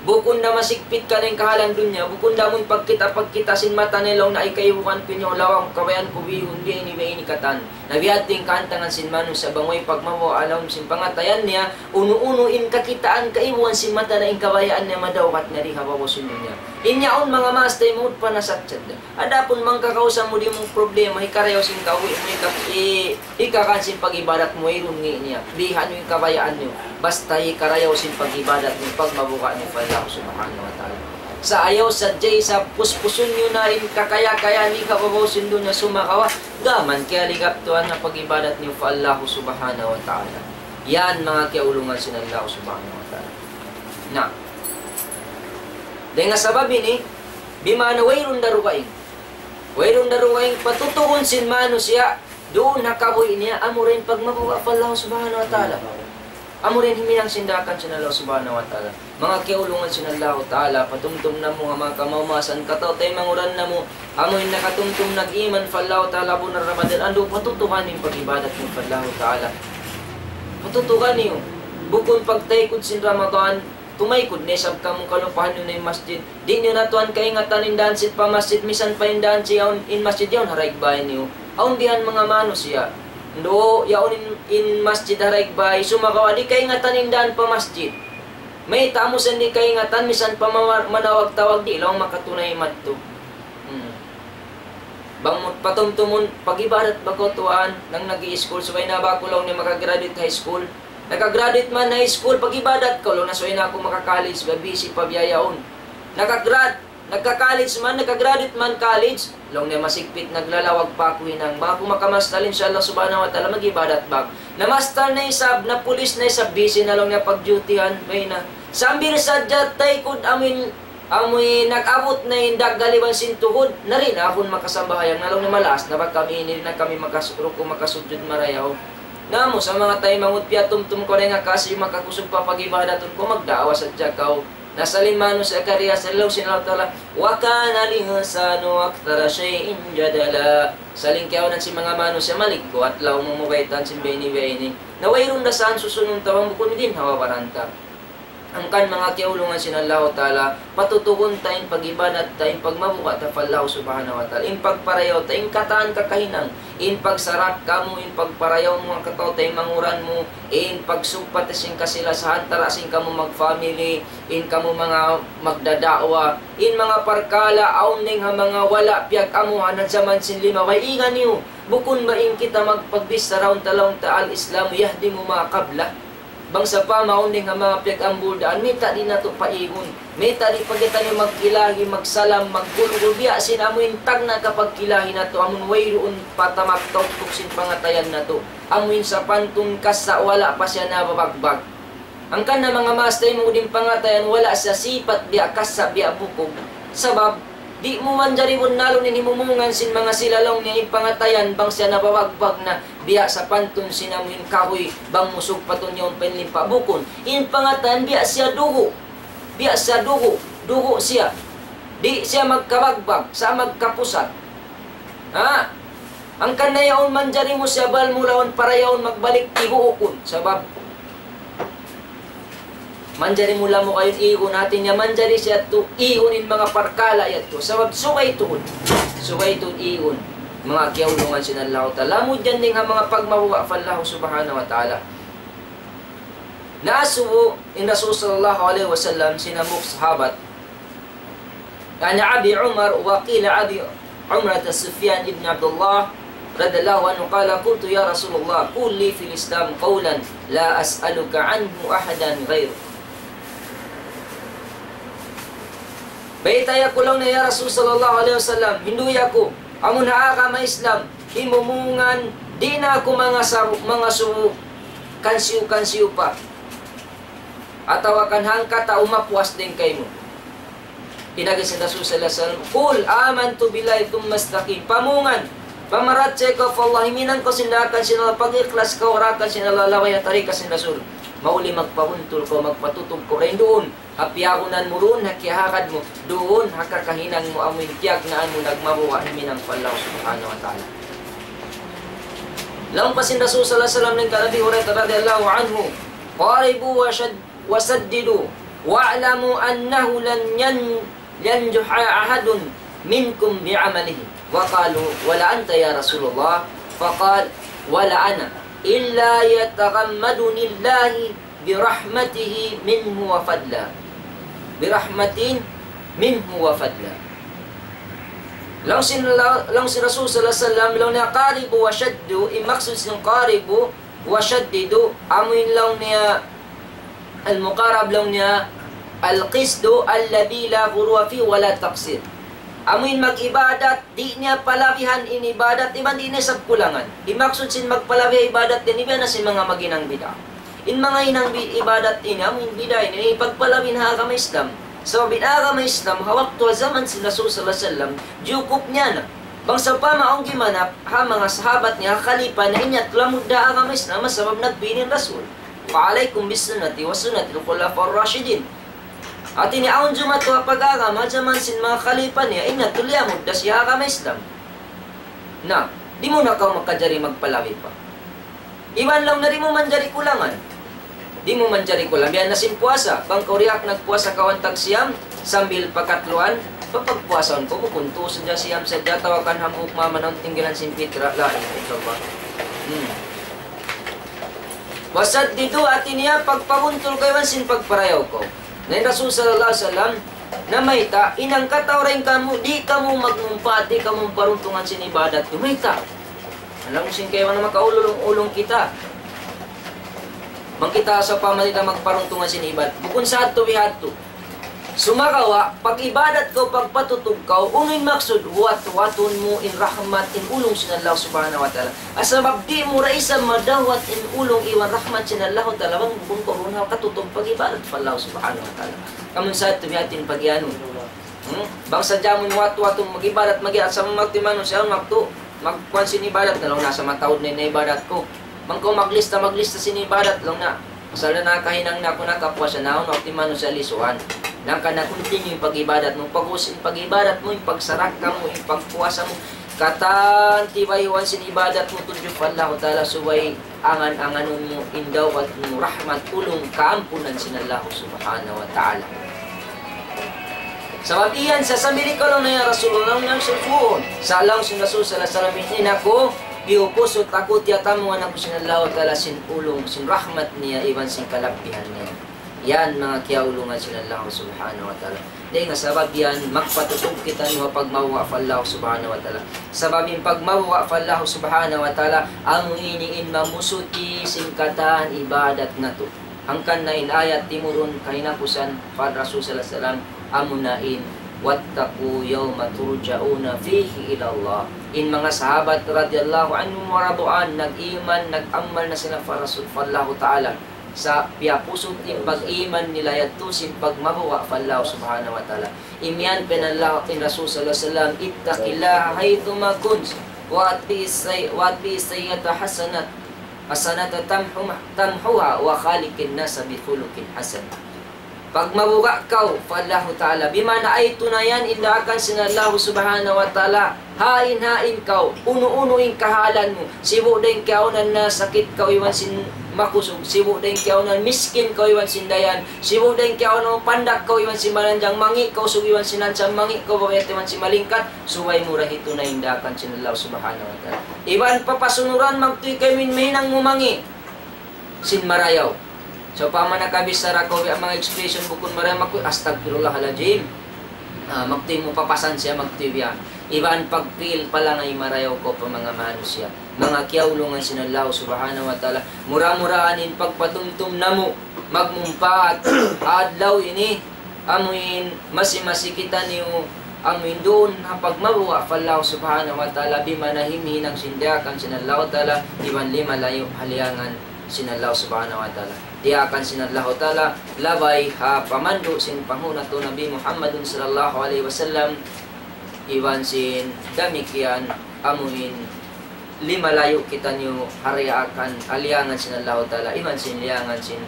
Bukun da masigpit kaniya in kahalan dunya, bukun da amun pagkita'-pagkita' sin mata niya laung niya, ay kaibugan ku ini, lawang kabayaan ku bihun, biya' ini, biya' ini katan. Na biya' ha yan in kahantangan sin manusiya' bang way pagmabuga' ha lawm sin pangatayan niya, unu-unu in kakitaan kaibugan sin mata niya, in kabayaan niya madawhat niya di ha babaw sin dunya. In yaun manga maas taymanghud panasat sadja. Adapun mangkakausan mu di' mu problema, hikarayaw sin kawi' mu, hika-, hi-, hikakan sin pag-ibadat mu, wayruun ngi' niya. Bihan niyu in kabayaan niyu. Basta hikarayaw sin pag-ibadat niyu, pagmabuga' niyu pa Allah Subhanahu wa Ta'ala. Sa' ayaw sadja isab puspusun niyu na in kakaya-kaya niyu ha babaw sin dunya sumagawa', gām kiyaligap tuud na pag-ibadat niyu pa Allah Subhanahu wa Ta'ala. Yan manga kiyaulungan sin Allah Subhanahu wa Ta'ala. Na. Dayn ha sabab ini, bimana wayruun da dugaing. Wayruun da dugaing patutugun sin manusiya' duun ha kabuhi' niya, amura in pagmabuga' pa Allah Subhanahu wa Ta'ala. Amura in himinang sin daakan sin Allah Subhanahu wa Ta'ala. Manga kiyaulungan sin Allah Ta'ala, patumtum namu' ha manga kamaumasan, kataw-taymanghuran namu', amu in nakatumtum nag-iman pa Allah Ta'ala, bunnal Ramadan, andu' patutugan in pag-ibadat niyu pa Allah Ta'ala. Patutugan niyu. Bukun pagtaykud sin Ramadan, tumaykud na isab kamu, kalupahan niyu na in masjid. Di' niyu na tuwan kaingatan in dān sin pa masjid, misan pa in dān sin yaun, in masjid yaun ha daig bāy niyu. Awn bihan manga manusiya'. Andu', yaun in, in masjid ha daig bāy, sumagawa' di' kaingatan in dān pa masjid. Mayta' amu sa in di' kaingatan, misan pa mawar-, manawag-tawag di' laung makatunay madtu. Hmm. Bang mu patumtumun, pag-ibadat ba kaw tuwan, nang nag-i-school, subay na ba aku laung niya makagraduate high school? Nakagraduate man high school, pag-ibadat kaw, laung niya subay na aku maka-college, ba busy pa biya' yaun. Nakagrad-, nagka-college man, nakagraduate man college, laung niya masigpit, naglalawag pa aku hinang. Ba aku makamastal, insha Allah subhanahu wa ta'ala, mag-ibadat ba. Namastal na isab, napulis na isab, busy na laung niya pag-duty-han, bay na. Sambil sadja taykud amin, amuin nag-abut na in daggal iban sin tuhud, na di' na aku makasambahayang, na laung niya malaas na ba kami, di' na kami makas-, ruku' makasujud marayaw. Na amu sa manga taymanghud, piyatumtum kaw dayn ha kasi makakusug pa pag-ibadatun kaw, magda'wa sadja kaw. Na salin manusiya' kariya, sa' laung sin Allah Ta'ala, وكان الإنسان أكثر شيء جدلا. Salin kiyaunan sin manga manusiya' maligkuat laung, mamugaytan sin biya' ini, biya' ini. Na wayruun da saan susunun ta bang bukun di' hawa-baran ta. Hangkan manga kiyaulungan sin Allahu Ta'ala, patutugun ta in pag-ibadat ta, in pagmabuga' ta pa Allah Subhanahu wa Ta'ala, in pagparayaw ta, in katan kakahinang, in pagsarak kamu, in pagparayaw mu ha kataw-taymanghuran mu, in pagsugpat sin kasilasahan tara sin kamu mag-family, in kamu manga magdada'wa, in manga parkala' awn dayn ha manga wala' piyag-amuhan ha jaman sin limabay, ingat niyu, bukun ba in kita magpagbichara unta laung ta الإسلام يهدم ما قبله. Bang sawpama awn dayn ha manga piyag-ambuldaan, mayta' di' natu' paigun. Mayta' di' pa kitaniyu magkilahi, magsalam, maggulgul, biya' sin amuin tagna' kapagkilahi natu', amun wayruun pa tamak tauktuk sin pangatayan natu'. Amuin sapantun kassa' wala' pa siya nababagbag. Hangkan na manga maas taymanghud in pangatayan, wala' siya sipat biya' kassa' biya' bukug. Sabab, di' mu manjari bunnalun in himumungan sin manga sila laung niya in pangatayan bang siya nababagbag na biya' sapantun sin amuin kahuy bang musug pa tuud yaun pa in limpa. Bukun. In pangatayan biya' siya dugu'. Biya' siya dugu'. Dugu' siya. Di' siya magkabagbag. Sa' magkapusat. Ha? Hangkan na yaun manjari mu siya bal mu lawan para yaun magbalik ibuukun. Sabab manjari mu lamukayun igun, hati niya manjari siya tu igun in manga parkala' yadtu. Sabab subay tuud. Subay tuud igun. Manga kiyaulungan sin Allahu Ta'ala. Lamud yan dayn ha manga pagmabuga' pa Allahu Subhanahu wa Ta'ala. Naasubu in Rasul sallallahu alayhi wasallam sin hambuuk sahabat. عن أبي عمر وقيل أبي عمرة سفيان بن عبد الله رضي الله عنه قال: قلت يا رسول الله، قل لي في الإسلام قولا لا أسألك عنه أحدا غيرك. Baytai aku laung niya, "Ya Rasul sallallahu alayhi wasallam, hinduyi aku, amun ha agama Islam, himumungan, di' na aku mangasaru-, mangasubu, kansiyu-kansiyu pa. Atawa kan hangka tau mapuas dayn kaymu." In agi sin Rasul sallallahu alayhi wasallam, "قل آمنت بالله ثم استقم." Pamungan, pamarachaya kaw pa Allah, huminang kaw sin daakan sin Allah, pag-ikhlas kaw daakan sin Allah, laung niya, tari ka sin Rasul. Mahuli magpabuntul kaw, magpatutug kaw, dayn duun. Ha piyagunan mu duun, ha kiyahagad mu duun, ha kakahinang mu, amuin piyagnaan mu, nagmabuga' huminang pa Allah Subhanahu wa Ta'ala. Laung pa sin Rasul sallallahu alayhi wasallam dayn kan Abi Hurairah radiyallahu anhu, قاربوا وشد-، وسددوا واعلموا أنه لن ين-، ينجح أحد منكم بعمله. وقالوا: ولا أنت يا رسول الله؟ فقال: ولا أنا، إلا يتغمدني الله برحمته منه وفضلا. برحمة منه وفضلا. Laung sin la-, laung sin Rasul sallallahu alayhi wasallam, laung niya قاربوا وشددوا, in maksud sin قاربوا وشددوا, amuin laung niya المقارب laung niya القصد الذي لا غلو فيه ولا تقصير. Amuin mag-ibadat, di' niya palabihan in ibadat, iban di' niya isab kulangan. In maksud sin magpalabi ha ibadat, yan iban na sin manga maghinang bid'a. In manga hinang bi-, ibadat ini, amuin bid'a ini, in pagpalabi ha agama Islam. Sabab in agama Islam, ha waktu ha jaman sin Rasul sallallahu alayhi wasallam, jukup niya na. Bang sawpama awn gimanap, ha manga sahabat niya, ha khalifa niya, in yadtu lamud da agama Islam, sabab nagbini in Rasul. فعليكم بسنتي وسنة الخلفاء الراشدين. Hati niya awn jumatu ha pag-agama, jaman sin manga khalifa niya, in yadtu lamud da siya agama Islam. Na, di' mu na kaw makajari magpalabi pa. Iban laung niya di' mu manjari kulangan. Di' mu manjari kulangan. Biya' na sin puasa. Bang kaw diyaak nagpuasa kaw hantang siyam, sambil pakatluan, papagpuasaun kaw, bukun tuud sadja siyam sadja, atawa kan hambuuk mamanaw tinggalan sin pitra, la ilaha illallah. Hmm. وسددوا, hati niya, pagpabuntul kaw iban sin pagparayaw kaw. Na in Rasul sallallahu alayhi wasallam, namayta', in hangka tau dayn kamu, di' kamu magmumpaat, di' kamu paruntungan sin ibadat niyu. Mayta'? Alam mu sin kaibanan makaulung-ulung kita. Bang kita sawpama di' ta magparuntungan sin ibadat. Bukun sa yadtu bihadtu. Sumagawa', pag-ibadat kaw, pagpatutug kaw, unu in maksud, huwat-huwatun mu in rahmat, in ulung sin Allah Subhanahu wa Ta'ala. Sabab di' mu da isab madawhat in ulung iban rahmat sin Allah Ta'ala, bang bukun kaw duun ha katutug pag-ibadat pa Allah Subhanahu wa Ta'ala. Amun sa yadtu biya' ha yan in pag-iyanun. Hmm? Bang sadja mu huwat-huwatun mag-ibadat, mag-ibadat sa magti manusiya', awn waktu, magkuwan sin ibadat na laung niya, sa mataud na in ibadat ku. Bang kaw maglista, maglista sin ibadat, laung niya. Pasal na nakahinang na aku nakapuasa na, awn waktu in manusiya' lisuan. Hangkan na continue in pag-ibadat mu, pag-ubus in pag-ibadat mu, in pagsarakka mu, in pagpuasa mu. Katan tibayhuan sin ibadat mu tudju pa Allahu Ta'ala, subay angan-anganun mu in dawhat mu rahmat, ulung, kaampunan sin Allah Subhanahu wa Ta'ala. Sabab iyan sa sambil ikaw laung niya, "Ya Rasulullah, laung niya, susuun." Sa' laung sin Rasul sallallahu alayhi wasallam, "In aku, piyupusut aku, tiyatamungan aku sin Allah Ta'ala sin ulung, sin rahmat niya, iban sin kalabbihan niya." Yan, manga kiyaulungan sin Allah Subhanahu wa Ta'ala. Dayn ha sabab yan, magpatutug kitaniyu ha pagmabuga' pa Allah Subhanahu wa Ta'ala. Sabab in pagmabuga' pa Allah Subhanahu wa Ta'ala, amu ini in mamusuti sin katan ibadat natu'. Hangkan na in ayat timurun kahinapusan pa Rasul sallallahu alayhi wasallam, amuna in, واتقوا يوما ترجعون فيه إلى الله. In manga sahabat radiyallahu anhum wa radu an, nag-iman, nag-amal na sila pa Rasul, pa Allahu Ta'ala. Sa' piyapusut in pag-iman nila yadtu sin pagmabuga' pa Allah subhanahu wa ta'ala. Imiyan pa in Allah, in Rasul sallallahu alayhi wasallam, اتق الله حيثما كنت وأتبع السي-، وأتبع السيئة حسنة، حسنة تمحو-، تمحها وخالق الناس بخلق حسن. Pagmabuga' kaw pa Allahu Ta'ala. Bima'na ay tunayan in daakan sin Allahu Subhanahu wa Ta'ala. Hain-hain kaw, unu-unu in kahalan mu. Sibu' da in kiyaunan na sakit kaw iban sin makusug. Sibu' da in kiyaunan miskin kaw iban sin dayan. Sibu' da in kiyaunan pandak kaw iban sin malanjang, mangi' kaw usug iban sin hansam, mangi' kaw babayat iban sin malingkat. Subay mu da hitunay in daakan sin Allahu Subhanahu wa Ta'ala. Iban papasunuran magtuy kaymu in mahinang mu mangi' sin marayaw. Sawpama nakabichara kaw biya' manga expression bukun marayaw, magtuy, "Astagfirullahalazim." Ah, magtuy mu papasan siya, magtuy biya'. Iban pagpil palangay marayaw kaw pa manga manusiya'. Manga kiyaulungan sin Allah Subhanahu wa Ta'ala. Mura-murahan in pagpatumtum namu', magmumpaat adlaw ini. Amuin masi-masi kitaniyu, amuin duun ha pagmabuga' pa Allah Subhanahu wa Ta'ala, bima'na himhinang sin daakan sin Allah Ta'ala, iban limalayu' ha liyangan sin Allah Subhanahu wa Ta'ala. Daakan sin Allah Ta'ala, labay ha pamandu' sin panghu' natu' Nabi Muhammadun sallallahu alayhi wasallam, iban sin damikkiyan amuin limalayu' kitaniyu ha daakan, ha liyangan sin Allahu Ta'ala, iban sin liyangan sin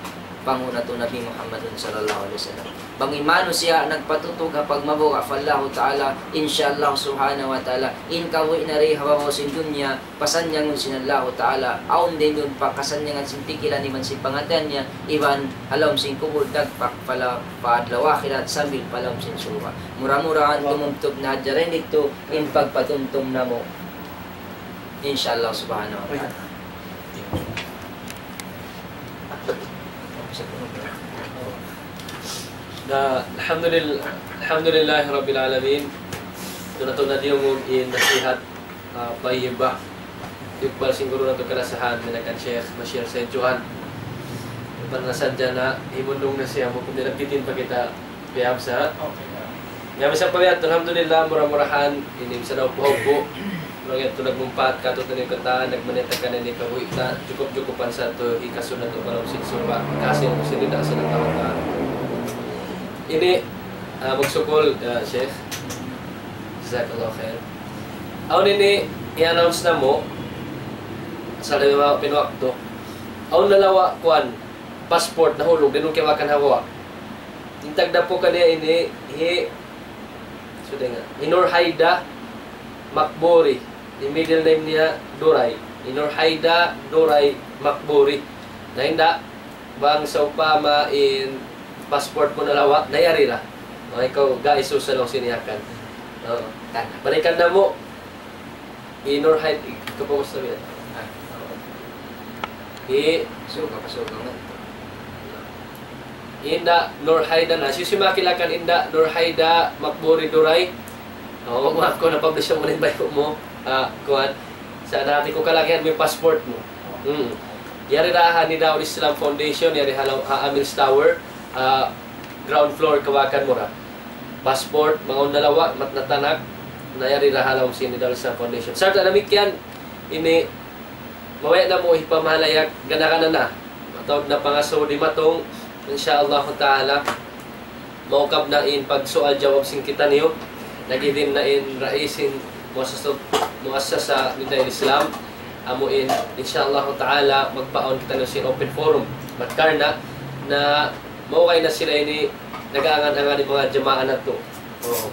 panghu' natu' Nabi Muhammadun sallallahu alayhi wasallam. Bang in manusiya' nagpatutug ha pagmabuga' pa Allahu Ta'ala, insya Allah Subhanahu wa Ta'ala, in kabuhi' niya di ha babaw sin dunya, pasannyangun sin Allahu Ta'ala, awn da isab duun pa kasannyangan sin pikilan iban sin pangatayan niya, iban ha lawm sin kubul dagpak pa la-, pa adlaw akhirat sambil pa lawm sin surga'. Mura-murahan tumumtub na hadja dayn didtu in pagpatumtum namu'. Insya Allah Subhanahu wa Ta'ala. Na, alhamdulillah, alhamdulillahi Rabbil Alamin. Ito na, ito na diyungug in nasihat, ah, tayyiba. Iqbal sin guru natu' kalasahan, minangkan Sheikh Bashir Said Johan. Panasan dyan na, himundung na siya, bukun nila pitin pa kita, piyam sa. Okay na. Nga, misan pa biya' yadtu, alhamdulillah, mura-murahan, ini misan daw puhaw po. Mura yadtu nagmumpaat katu'niyu katan, nagmanita' kaniyu kabuhi' ta, jukup-jukupan sa tu, hikasun natu' pa lawm sin surga', kasi sin rida sin Allah Ta'ala. Ini, ah, magsukul, ah, Sheikh. Jazakallah khair. Awn ini, i-announce namu', asal da mapin waktu. Awn nalawa', kuwan, passport nahulug, di' nu kiyawakan ha guwa'. In tagdapu kaniya ini, hi, sudah nga, hi Nurhaida Makburi. In middle name niya Duray. Hi Nurhaida Duray Makburi. Na inda', bang sawpama in passport mu nalawa', nayari ra. O, ikaw, guys, susa laung sin iyakan. Oo. Balikan namu'. Hi Nurhaid, ikaw pa gusto niya. Ah. Hi Suka, pasuka nga. Inda' Nurhaida na. Siyu-siyu makilakan Inda' Nurhaida Makburi Duray. O, maaf ku na publish mu na in bayu' mu. Ah, kuwan. Sa' nati ku kalagihan mu in passport mu. Hmm. Yari da ha Nidawul Islam Foundation, yari ha, ha Amir's Tower, ah, ground floor, kawakan mu ra. Passport, manga unu nalawa', mat natanak, nayari da ha lawm sin Nidawul Islam Foundation. Sarta' damikkiyan, ini, mabaya' namu' hipamahalayag gana-gana na. Mataud na pangasubu dimatung, insya Allah Ta'ala, maukab na in pagsual-jawab sin kitaniyu. Nag-idin na in rais sin muassasa, muassasa Nidawul Islam. Amu in, insya Allah Ta'ala, magpaawn kitaniyu sin open forum. Bat karna', na maugay na sila ini, nag-aangan-angan in manga jamaa natu'. Oo.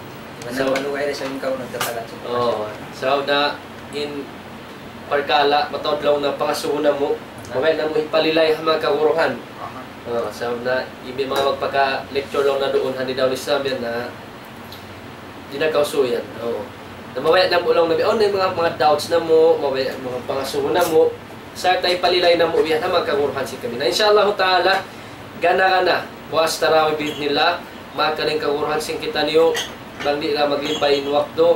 Mana So, malugay na sa ikaw nagtatagan sa oo. So, na in parkala', mataud laung na pangasubu namu', mabaya' namu' hipalilay ha manga kaguruhan. Aha. Oo, sabab na, in manga magpaka-lecture laung na duun, ha Nidawul Islam yan na, di' na kausuyan. Oo. Na mabaya' namu' laung na, awn na in manga, manga doubts namu', mabaya' manga pangasubu namu', sarta' hipalilay namu' yan ha manga kaguruhan sin kami. Na, insya Allah Ta'ala, gana-gana, buwas Tarawih bi'idhnillah, makaring kaguruhan sin kitaniyu, bang di' na maglipay in waktu,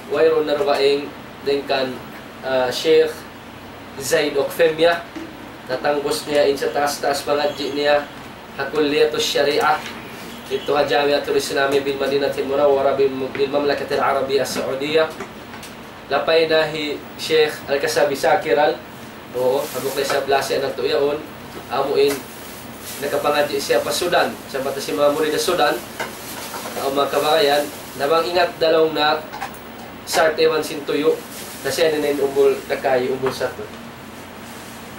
wayruun na dugaing, dayn kan, ah, Sheikh Zaid Okfemia. Natangbus niya in sa taas-taas pangadji' niya ha Kulliyatus Shariah didtu ha Jamiatul Islami bil Madinatil Munawwara bil, bil Mamlakatil Arabiyyah Saudiyyah. Lapay na hi Sheikh Al-Kasabi Sakiral. Oo, hambuuk na isab lasa natu' yaun. Amu in nakapangadji' siya pa Sudan. Sa' bata sin manga murid ha Sudan, awn manga kabagayan, na bang ingat da laung na sarta' iban sin tuyu', na siya na in umbul dakay, umbul satud.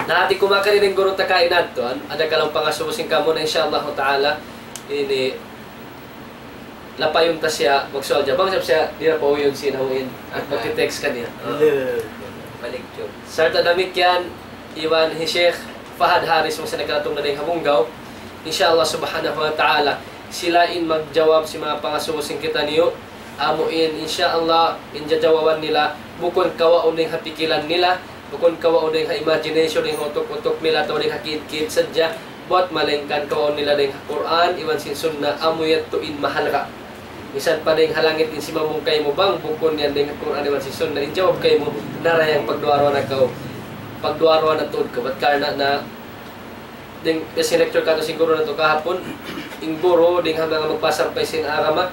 Na hati ku makarin in guru ta kaina adtu, an-, ada ka laung pangasubu sin kamu na, insha Allah ta'ala, ini lapayun ta siya magsual jawab. Bang siya, siya, di' na pa uyun sin amuin. At magti-text kaniya. Balik jud. Sarta' damikkiyan, iban hi Sheikh Fahad Haris, masa nagkalatung na dayn ha Bunggaw. Insha Allah subhanahu wa ta'ala, sila in magjawab sin manga pangasubu sin kitaniyu. Amu in, insha Allah, in jajawaban nila, bukun kawaun dayn ha pikilan nila, bukun kawaun dayn ha imagination, dayn ha utuk-utuk nila, atawa dayn ha kiid-kiid sadja, buwat malaingkan kawaun nila dayn ha Qur'an, iban sin Sunnah, amu yadtu in mahalga'. Misan pa dayn ha langit in simambung kaymu bang, bukun yan dayn ha Qur'an, iban sin Sunnah, in jawab kaymu, narayang pagduwa-ruwa na kaw, pagduwa-ruwa na tuud kaw, bat karna' na, dayn, biya' sin lecture katu' sin guru natu' kahapun, in guru, dayn ha manga magpasampay sin agama,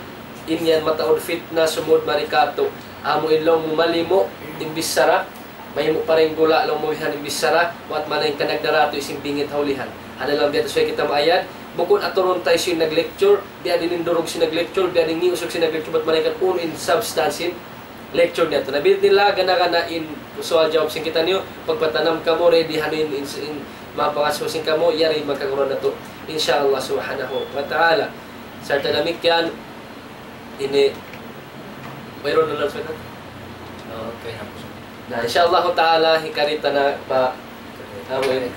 in yan mataud fitna sumud mari katu'. Amu in laung mu malimu, in bichara, mahimu pa dayn gula' laung mu bihan in bichara, buwat malaingkan nagdaratu isin bingit ha ulihan. Hada laung biya' tu subay kita maayad, bukun aturun ta isin nag-lecture, biya' diin in durug sin nag-lecture, biya' diin in usug sin nag-lecture, buwat malaingkan unu in substance sin lecture niya tu. Na bi'idhnillah, gana-gana in sual jawab sin kitaniyu, pagpatanam kamu, ready hanu in, in, in manga pangasubu sin kamu, yari magkaguruhan natu'. Insha Allah subhanahu wa ta'ala. Sarta' damikkiyan, ini, wayruun na laung sa. Okay na. Na, insha Allah ta'ala, hikari ta na pa Amin.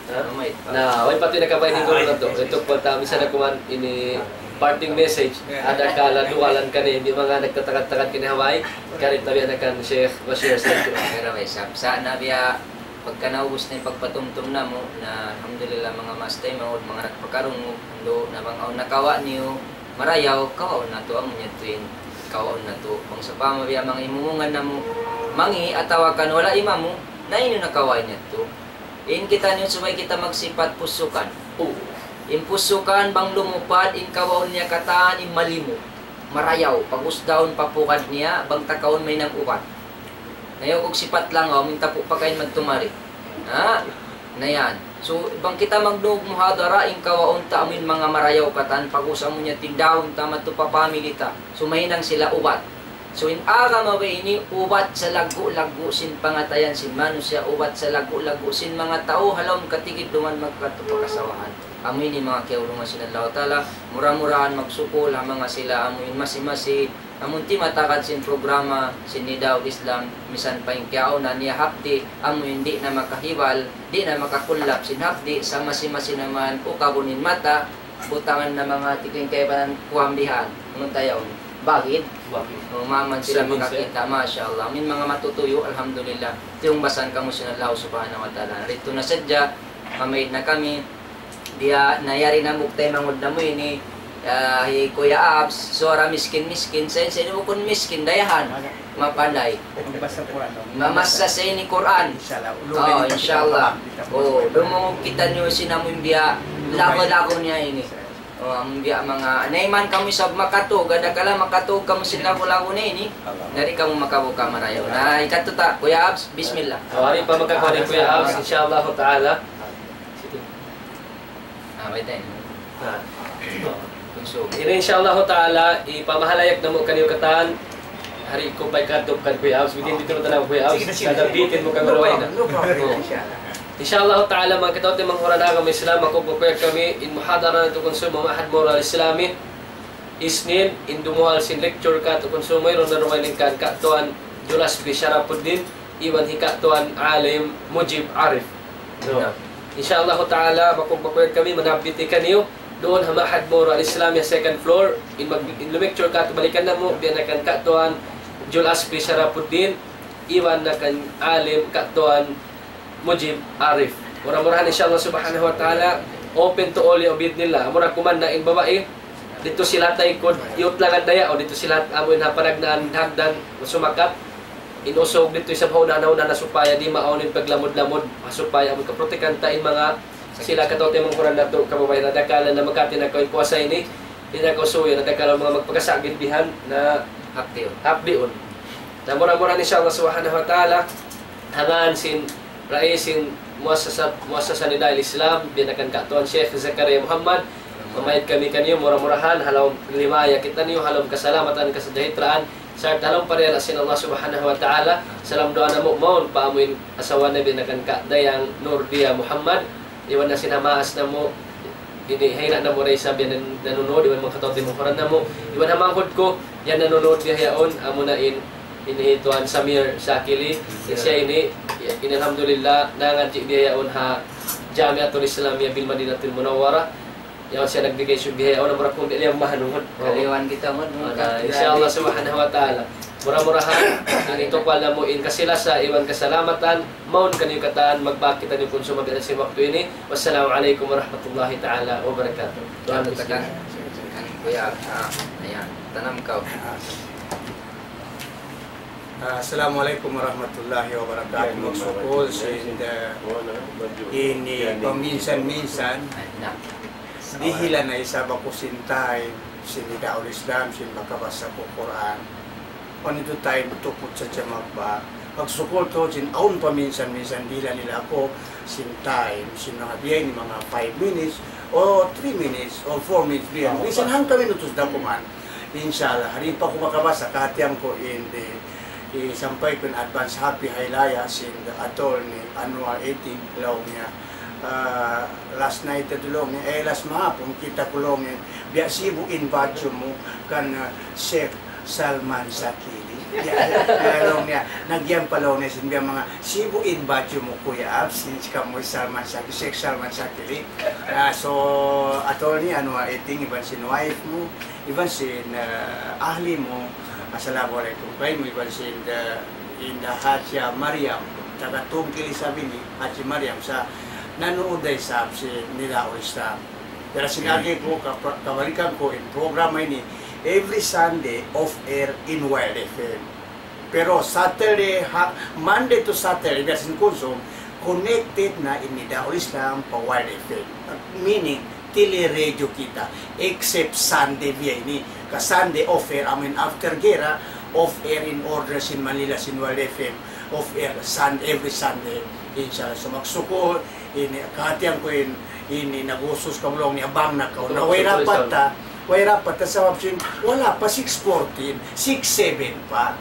Ha? Amin. Na, way pati nakabain in guru natu'. Itu pa ta, misan na kuman ini parting message. Ada kala duwalan kani, di' manga nagtatagad-tagad kani ha way. Kari tabi' na kan Sheikh Bashir Said. Pero may sab-, sa' na biya', pagka naubus na in pagpatumtum namu', na alhamdulillah manga mastay, manga, manga nagpakarungug, do na bang awn nakawa' niyu, marayaw, kawaun natu', amu niya tuud in, kawaun natu'. Bang sapama biya' manga imumungan namu', mangi' atawa kan wala' imamu, na inu nakawa' niya tu'. In kitaniyu subay kita magsipat pusukan. In pusukan bang lumupad, in kawaun niya katan, in malimu. Marayaw, pag-usdaun pa pugad niya, bang takaun mahinang ubat. Na yaun kag sipat langaw, minta pu pakain magtumari. Ha? Na yan. So, bang kita magdungug muhadara, in kawaun ta amu in manga marayaw katan, pag-us amu niya tindaun ta, madtu pa family ta. So, mahinang sila ubat. So, in agama ba ini ubat sa laggu'-laggu' sin pangatayan sin manusiya', ubat sa laggu'-laggu' sin manga tau ha lawm katigidlungan magkadtu pa kasawahan. Amu ini manga kiyaulungan sin Allahu Ta'ala, mura-murahan magsukul ha manga sila amu in masi-masi, amun timatagad sin programa sin Nidaul Islam, misan pa in kiyauna niya hapdi', amu in di' na makahibal, di' na makakullap sin hapdi', sa masi-masi naman ukabun in mata, butangan na manga tikling kaibanan kuwan bihan. Amun tayaun. Bagid. Bagid. O, maman sila makakita', masha Allah. Amin manga matutuyu', alhamdulillah. Tiyungbasan kamu sin Allah subhanahu wa ta'ala. Didtu na sadja, mamaid na kami. Biya' na yari na muktay mangud namu' ini, ah, hi Kuya Abs, suwara miskin-miskin, sa' in, sa' in bukun miskin, dayahan. Mapanday. Magbasa Qur'an, no? Mamasa sa ini Qur'an. Inshallah. O, inshallah. O, dumungug kitaniyu sin amun biya' lagu-lagu niya ini. O, amun biya' manga, naiman kamu isab makatug, adakala makatug kamu sin lagu-lagu niya ini. Di' kamu makabuka marayaw. Na, ikatu ta, Kuya Abs, bismillah. O, ari pa makakuha ni Kuya Abs, inshallah ta'ala. Ah, wait, eh. Ah. Kunso. Ini insha Allah ta'ala, ipamahalayak namu' kaniyu katan. Hari ku pa ikadtup kan Kuya Abs. Bitin-bitin mu tanang Kuya Abs. Sige na, sige na. Kada bitin mu kang No problem, no problem. Oh. Insha Allah. Insha Allah ta'ala, manga kataymanghuran agama Islam, makukuha kami in muhadara natu' kunso, Ma'had Mura Al-Islami. Isnin, in dumuhal sin lecture katu' kunso, mayruun na dumaling kan Katuan Julaspi Sharapuddin, iban hi Katuan Alim Mujib Arif. No. Insha Allah ta'ala, bakug-bakug kami manabiti kaniyu, duun ha Ma'had Mura Al-Islami ha second floor, in mag-, in lumecture katu' balikan namu', biya' na kan Katuan Julaspi Sharapuddin, iban na kan Alim Katuan Mujib Arif. Mura-murahan, insha Allah subhanahu wa ta'ala, open to all, ya, bi'idhnillah. Mura kuman na in babai, didtu sila taykud, iyut langan daya, o didtu sila amu in ha panagnaan hagdan, sumakat. in usug didtu isab ha una-una na supaya di' maawn in paglamud-lamud, supaya amun kaprotekan ta in manga sila kataw-taymanghuran natu', kabubayan, na dakala na makati na kaw in puasa ini, di' na kaw suyu, na dakala manga magpakasagid bihan na hapdiun. Hapdiun. Na mura-murahan insya Allah subhanahu wa ta'ala, ha ngan sin rais sin muassasa, muassasa Nida al-Islam, biya' na kan Katuan Sheikh Zakaria Muhammad, mamayad kami kaniyu, mura-murahan, ha lawm limaya kitaniyu, ha lawm kasalamatan, kasajahitraan, sarta' ha lawm pariyala sin Allah subhanahu wa ta'ala. Salam duwaa namu' mawn pa amuin asawa na biya' na kan Ka Dayang Nurdia Muhammad, iban na sin ha maas namu', ini ha ina' namu' da isab yan nan-, nanunud, iban manga kataw-taymanghuran namu', iban ha manghud ku, yan nanunud biya' yaun, amuna in, ini hi Tuan Samir Shakili, in siya ini, ini alhamdulillah, nangadji' biya' yaun ha Jamiatul Islamiyah bil Madinatul Munawwarah, yaun siya nag-vacation biya' yaun, amura kung di' niya mahanungud. Kaliwan kita, Mud, Mud, Wala, insya Allah subhanahu wa ta'ala. Mura-murahan, ini tukbal namu' in kasi-lasa, iban kasalamatan, mawn kaniyu katan, magbak kitaniyu kunu' sumabit sin waktu ini. Wassalamu alaykum warahmatullahi ta'ala wabarakatuh. Tuan Katakan, Miskin. Kuya, ah, ayan, tanam kaw. Ah, Assalamu alaykum warahmatullahi wabarakatuh. Magsukul sin, ah, ini paminsan-minsan. Na. Dihilan na isab aku sin time, sin Nidaul Islam, sin makabasa ku Qur'an. Unu itu time tuput sadja magbak. Magsukul tuud sin awn paminsan-minsan dihilan nila aku sin time, sin manga biya' ini manga five minutes, or three minutes, or four minutes biya'. Minsan hangka minutos da kuman. Insya Allah, di' pa aku makabasa, kahatihan ku in di, di sampay ku in advance happy hailaya sin Attorney Anwar Eting, laung niya. Ah, last night yadtu laung niya, eh, last mahapun, kita' ku laung niya, biya' sibu' in baju mu kan, ah, Sheikh Salman Shakili. Ya, ya, laung niya, nagyan pa laung niya sin biya' manga, sibu' in baju mu, kuya, absence kamu Salman Shakili, Sheikh Salman Shakili. Ah, so, Attorney Anwar Eting, iban sin wife mu, iban sin, ah, ahli mu, assalamu alaykum kaymu, iban sin, ah, in da Hajia Mariam, taga Tungkil isab ini, Haji Mariam, sa' nanunud da isab sin Nidaul Islam. Pero sin agi ku, kapa-, kabalikan ku in programa ini, every Sunday off air in Wild F M. Pero Saturday, ha, Monday to Saturday, biya' sin Kunsum, connected na in Nidaul Islam pa Wild F M. Meaning, tili radio kita, except Sunday biya' ini. Ka Sunday off air, amu in after gera, off air in order sin Manila, sin Wild F M, off air sun-, every Sunday. Insya Allah, so magsukul, ini, kahatihan ku in, ini, nag-usus kamu laung niya bang na kaw. Na, way rapat ta, way rapat ta, sabab sin, wala' pa six fourteen, six seven pa.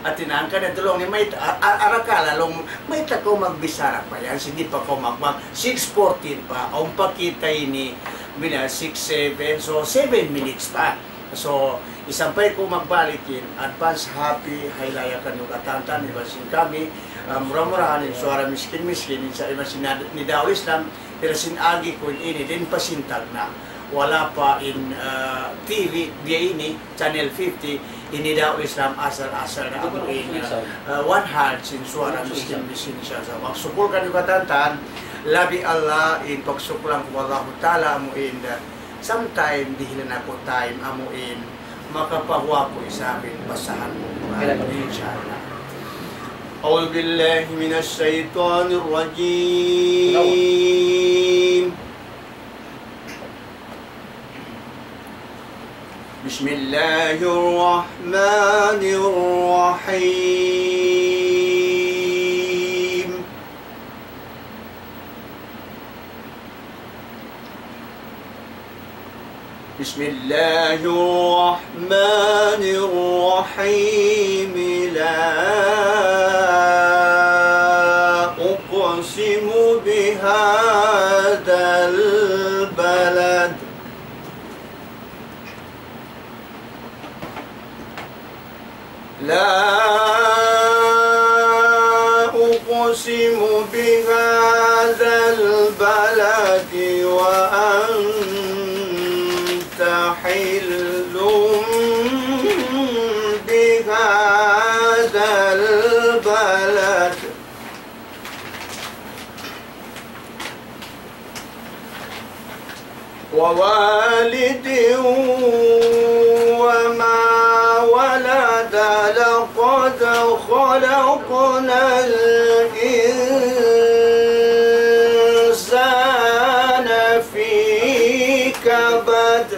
Ati na, hangkan na laung niya, mayta', a-, a-, arakala' laung, mayta' kaw magbichara pa yan, sin di' pa kaw magbang, six fourteen pa, awn pa kita ini, biya' six seven, so seven minutes pa. So, isampay ku magbalik in advance happy hailaya kaniyu katan, iban sin kami, ah, mura-murahan in Suara Miskin-Miskin, in sa-, iban sin Nid-, Nidaul Islam, pero sin agi ku ini, di' pa sin tagna'. Wala' pa in, ah, T V, biya' ini, Channel fifty, in Nidaul Islam, asal-asal na amu in, ah, one heart sin Suara Miskin-Miskin, insya Allah. Magsukul kaniyu katan, labi Allah, in pagsukulan ku Allah Ta'ala, amu in, ah, sometime, dihilan aku time, amu in, makapaguwa' aku isab in basahan ku Qur'an, insya Allah. أعوذ بالله من الشيطان الرجيم. بسم الله الرحمن الرحيم. بسم الله الرحمن الرحيم. لا أقسم بهذا البلد. لا أقسم بهذا البلد وأنت حل بهذا البلد. ووالد وما ولد. لقد خلقنا خلقنا الإنسان في كبد.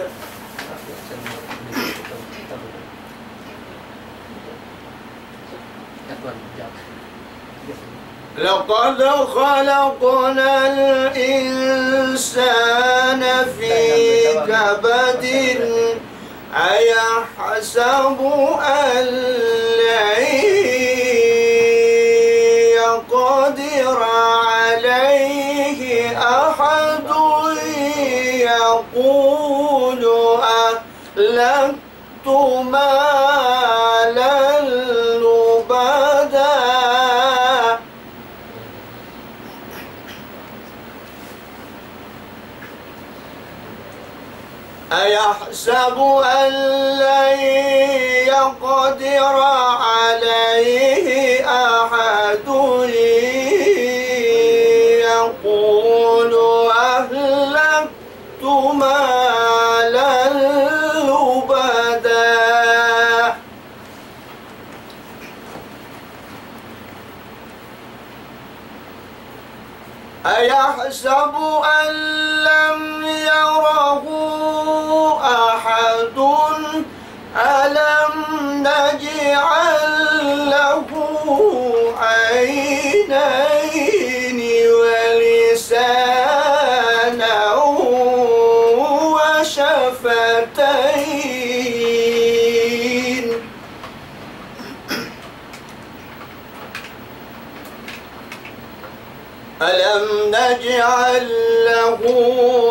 لقد خلقنا الإنسان في كبد. أيحسب أن لن يقدر عليه أحد، يقول أهلكت مالا لبدا. أيحسب أن لن يقدر عليه أحد، يقول أهلكت مالا لبدا. أيحسب أن لم يره أحد، ألم نجعل له عينين ولسانا وشفتين. ألم نجعل له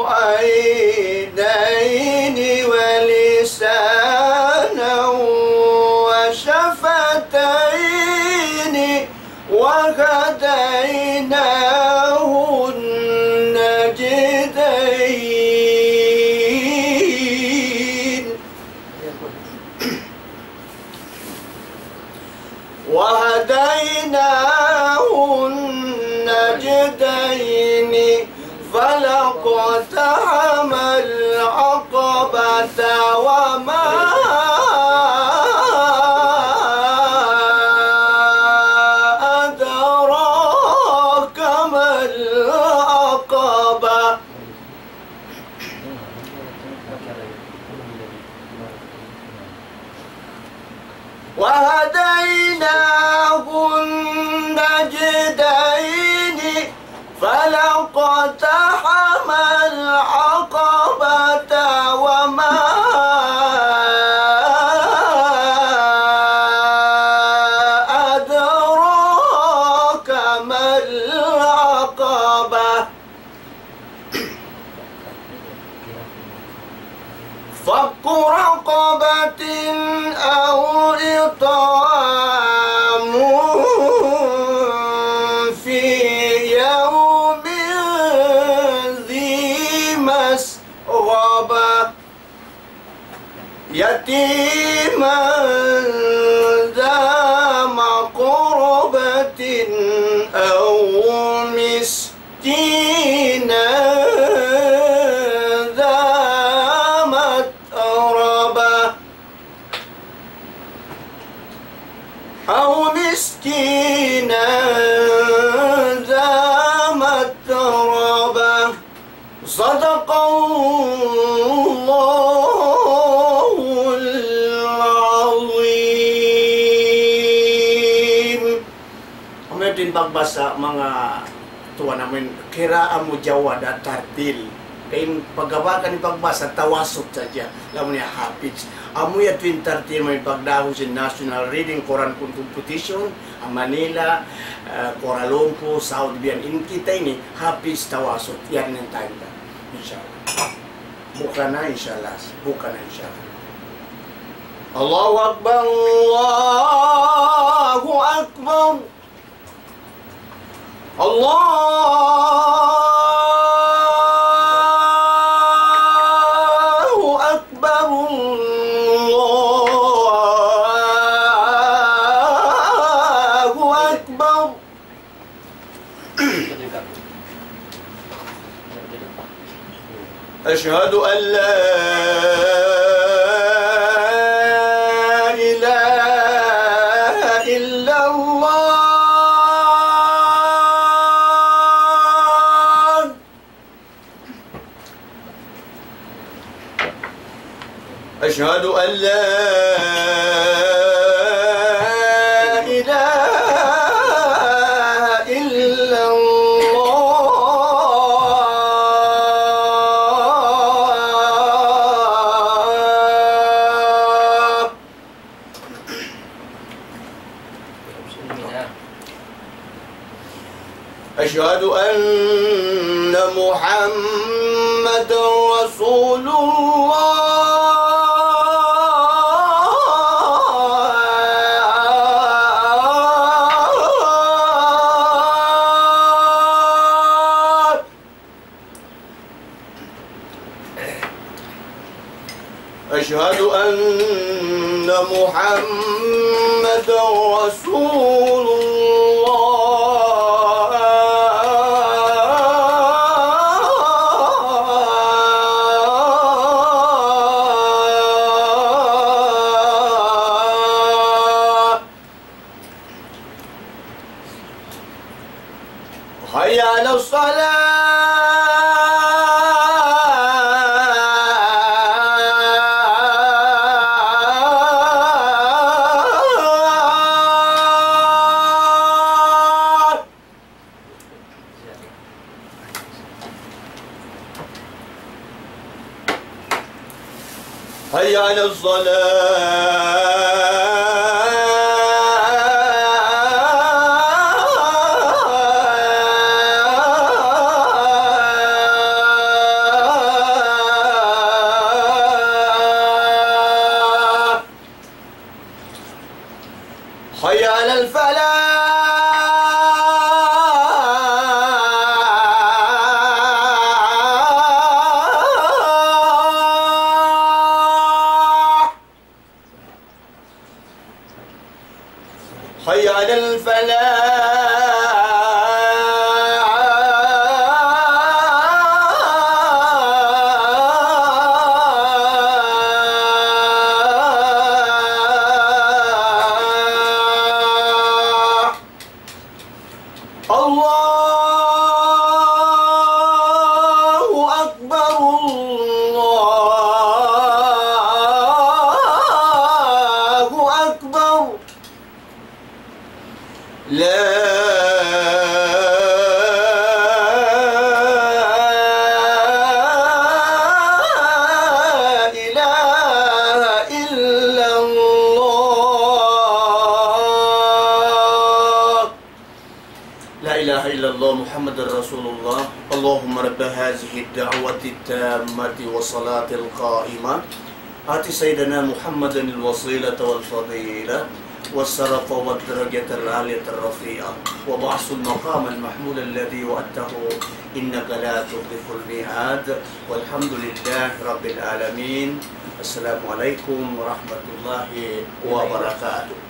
عينين ولسانا وشفتين وهديناه النجدين. وهديناه النجدين. فلا اقتحم العقبة وما أدراك ما العقبة. وهديناه النجدين. فلا اقتحم العقبة وما أدراك ما العقبة. فك رقبة أو إطعام في يوم ذي مسغبة. يتيما ذا مقربة أو مسكينا ذا متربة، أو مسكينا ذا متربة. صدق الله العظيم. Amu yadtu in pagbasa, manga tuwan namu', kira amu jawada tartil. Kay in paggabakan in pagbasa, tawasut sadja. Lamun niya hafiz. Amu yadtu in tartil, amu in pagdahun sin National Reading Quran Competition, ha Manila, eh, Kuala Lumpur, Saudi biya' yan. In kita ini, hafiz tawasut. Yan in time ta. Insha Allah. Buka na, insha Allah. Buka na, insha Allah. الله أكبر، الله أكبر. الله أكبر، الله أكبر. أشهد أن لا إله إلا الله. أشهد أن لا إله إلا الله. أشهد أن محمدا رسول الله. أشهد أن محمدا رسول الله. حي على الصلاة. حي على الصلاة. حي على الفلاح. حي على الفلاح. الله أكبر، الله أكبر. لا إله إلا الله. لا إله إلا الله محمد رسول الله. اللهم رب هذه الدعوة التامة والصلاة القائمة، آت سيدنا محمدا الوسيلة والفضيلة والشرف والدرجة العالية الرفيعة وابعثه المقام المحمود الذي وعدته إنك لا تخلف الميعاد. والحمد لله رب العالمين. السلام عليكم ورحمة الله وبركاته.